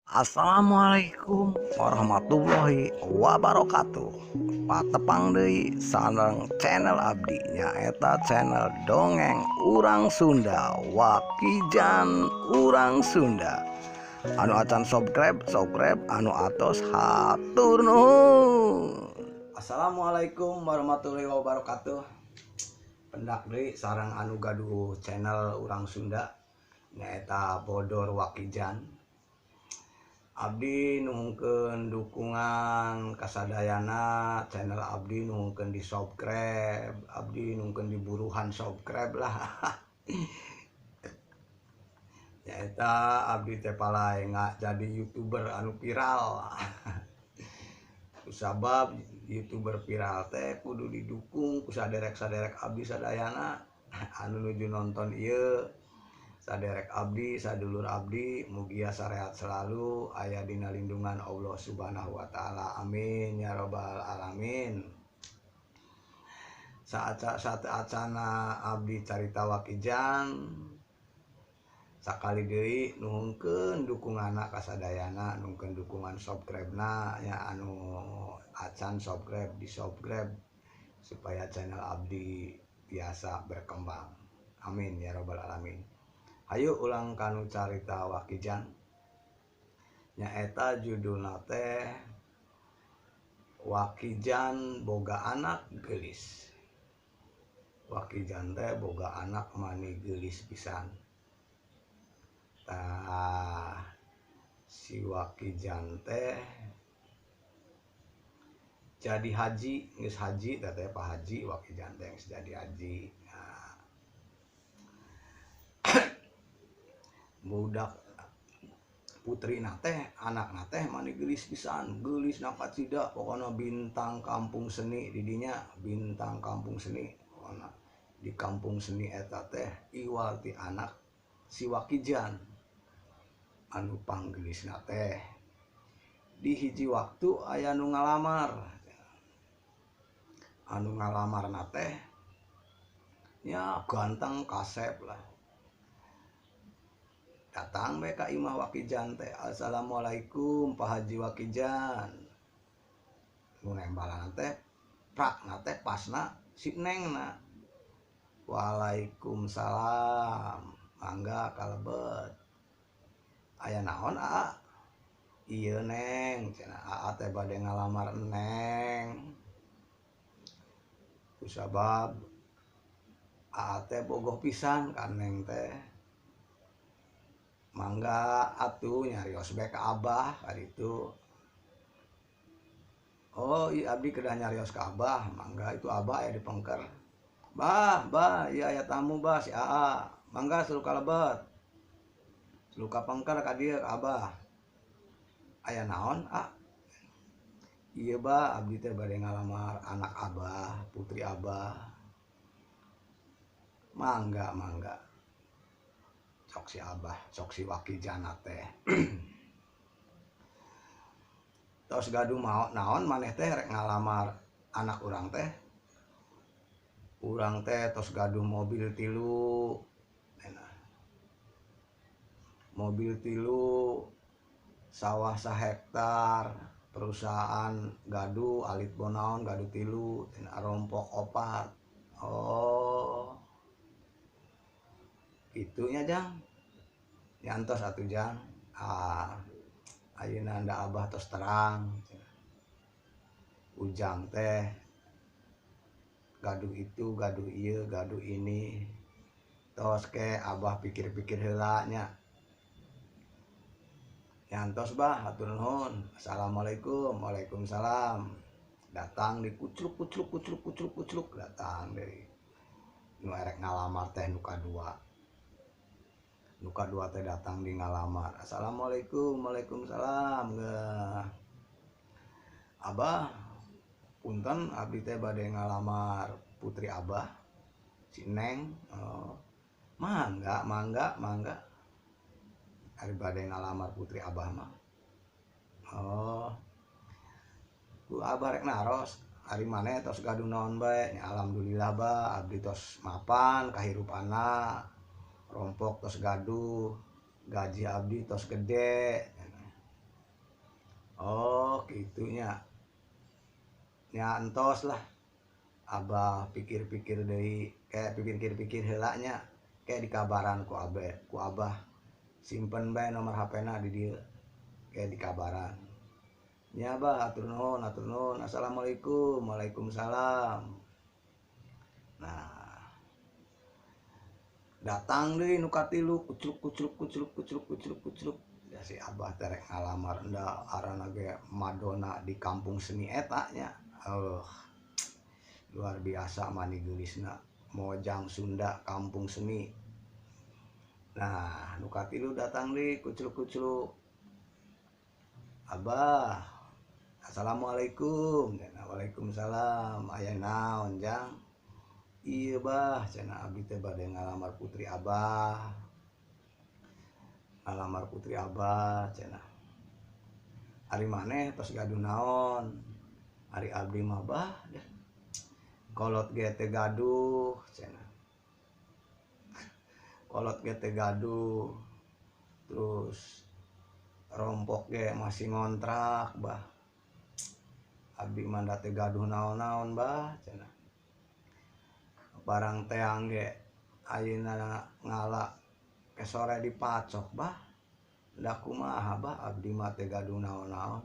Assalamualaikum warahmatullahi wabarakatuh. Patepang deui sareng channel abdi, nyaeta channel Dongeng Urang Sunda, Wakijan Urang Sunda. Anu acan subscribe, subscribe, anu atos hatur nuhun. Assalamualaikum warahmatullahi wabarakatuh. Pendak deui sareng anu gaduh channel Urang Sunda, nyaeta Bodor Wakijan. Abdi nuhunkeun dukungan kasadayana channel abdi, nuhunkeun di subscribe, abdi nuhunkeun di buruhan subscribe lah. Nyaeta abdi teh palay nggak jadi youtuber anu viral. Sabab youtuber viral teh kudu didukung ku saderek-saderek abdi sadayana anu nuju nonton ieu. Saderek abdi, sadulur abdi, mugia sarehat selalu, aya dina lindungan Allah Subhanahu wa taala. Amin ya robbal alamin. Saat saat acana abdi carita Wakijan, sakali deui nuhunkeun dukunganna kasadayana, nuhunkeun dukungan subscribe-na ya, anu acan subscribe di subscribe supaya channel abdi biasa berkembang. Amin ya robbal alamin. Hayu ulang kanu carita Wakijan, nyaeta judulna teh Wakijan Boga Anak Geulis. Wakijan teh boga anak mani geulis pisan. Tah, si Wakijan teh jadi haji, geus haji teh teh Pak Haji Wakijan teh geus jadi haji. Nah, budak putri teh, anak teh mani geulis pisan, geulis kacida, pokoknya bintang kampung seni didinya, bintang kampung seni. Pokoknya di kampung seni eta teh iwal ti anak si Wakijan anu panggeulisna teh. Di hiji waktu aya nu ngalamar, anu ngalamarna teh ya ganteng kasep lah. Datang bae ka imah Wakijan teh, "Assalamualaikum Pak Haji Wakijan." Nu nembalan teh prakna teh pasna si Nengna. "Waalaikumsalam, mangga kalebet. Aya naon, Aa?" "Ieu Neng," cenah, "Aa teh bade ngalamar Neng. Kusabab Aa teh bogoh pisan ka Neng teh. Mangga atuh nyarios bae ka Abah kaditu." "Oh iya, abdi kedah nyarios ka Abah." "Mangga, itu Abah aya di pengker." "Bah, bah, iya aya tamu bah, si Aa. Mangga suluh kalebet. Suluh ka pengker ka dieu ka Abah." "Aya naon, A?" "Iya bah, abdi teh bade ngalamar anak Abah, putri Abah." "Mangga, mangga." Sok si Abah, sok si Wakijana teh. "Tos gaduh mau naon maneh teh rek ngalamar anak urang teh? Urang teh tos gaduh mobil 3. Mobil 3, sawah sahektar, perusahaan gaduh alit bonaon gaduh 3, rompok 4. "Oh, itunya jang, nyantos atuh jang. Ah, ayeuna anda Abah tos terang. Ujang teh gaduh itu, gaduh ieu, gaduh ini. Tos ke Abah pikir-pikir heula nya. Nyantos bah, hatur nuhun. Assalamualaikum." "Waalaikumsalam." Datang di kucluk kucluk kucluk kucluk kucluk datang dari nu erek ngalamar teh nu kadua. Nu kadua teh datang di ngalamar. "Assalamualaikum." "Waalaikumsalam." "Abah, punten abdi teh bade ngalamar putri Abah, si Neng." "Oh, mangga, mangga, mangga. Ari bade ngalamar putri Abah mah." "Oh, ku Abah rek naros, ari maneh tos gaduh naon bae?" "Nya alhamdulillah bah, abdi tos mapan kahirupanna. Rompok tos gaduh, gaji abdi tos gede." kitu nya. Nya entos lah. Abah pikir-pikir deui, kayak pikir-pikir heula nya, kayak dikabaran ku abe, ku abah. Simpen bae nomor HP-na di dieu. Kayak dikabaran. Nya Abah, atur nuhun, atur nuhun. Assalamualaikum, waalaikumsalam. Nah, datang deui nu katilu, kucluk kucluk kucluk kucluk kucluk kucluk. Ya si Abah teh rek ngalamar enda arana ge Madonna di kampung seni eta nya. Luar biasa mani geulisna, Mojang Sunda kampung seni. Nah, nu katilu datang deui kucluk-kucluk. Abah, assalamualaikum. Waalaikumsalam. Aya naon jang? Iya bah, cenah abdi teh bade ngalamar putri Abah. Ngalamar putri Abah cenah. Ari maneh tos gaduh naon? Ari abdi mah bah dah. Kolot ge teu gaduh cenah. Kolot ge teu gaduh. Terus rompok ge masih ngontrak bah. Abdi mah da teu gaduh naon-naon bah cenah. Barang teang ge ayeuna ngala ke sore dipacok bah. Da kumaha bah abdi mah teu gaduh naon-naon.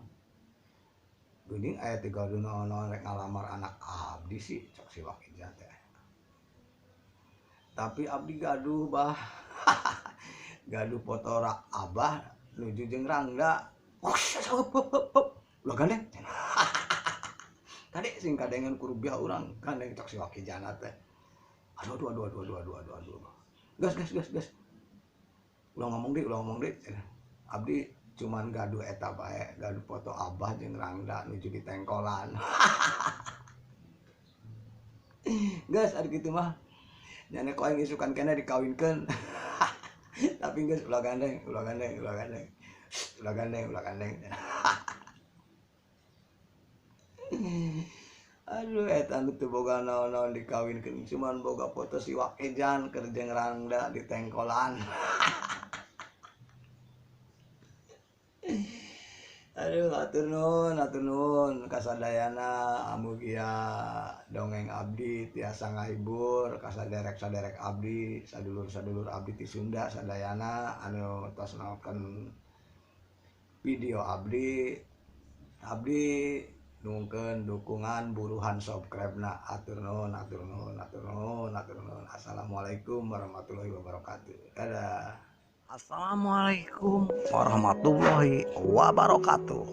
Geuning aya teu gaduh naon-naon rek ngalamar anak abdi sih cok si Wakijan teh. Tapi abdi gaduh bah. Gaduh foto Abah nuju jeung Rangda. Ulah gandeng. Kade sing kadengen ku rupiah urang gandeng cok si Wakijana teh. Aduh aduh aduh aduh aduh aduh aduh. Gas gas gas gas. Ulah ngomong deui, ulah ngomong deui. Abdi cuman gaduh eta bae, gaduh foto Abah jeung Rangda nuju ditengkolan. Gas ari kitu mah. Nyane ku aing isukan keneh dikawinkeun. Tapi geus ulah gandeng, ulah gandeng, ulah gandeng. Ulah gandeng, ulah gandeng. Aduh eta nu teu boga naon-naon dikawinkeun, cuman boga foto si Wakijan keur jeung Rangda ditengkolan. Aduh hatur nuhun kasadayana, amugia dongeng abdi tiasa ngahibur kasaderek-saderek abdi, sadulur-sadulur abdi ti Sunda sadayana anu tos nonton video abdi. Abdi nungkeun dukungan buruhan subscribe-na. Atur nuhun, atur nuhun, atur nuhun, atur nuhun. Assalamualaikum warahmatullahi wabarakatuh. Dadah. Assalamualaikum warahmatullahi wabarakatuh.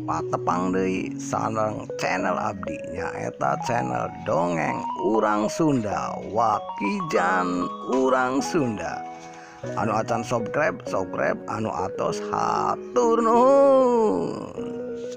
Patepang deui sareng channel abdi nyaeta channel dongeng urang Sunda, Wakijan urang Sunda. Anu acan subscribe, subscribe, anu atos hatur nuhun.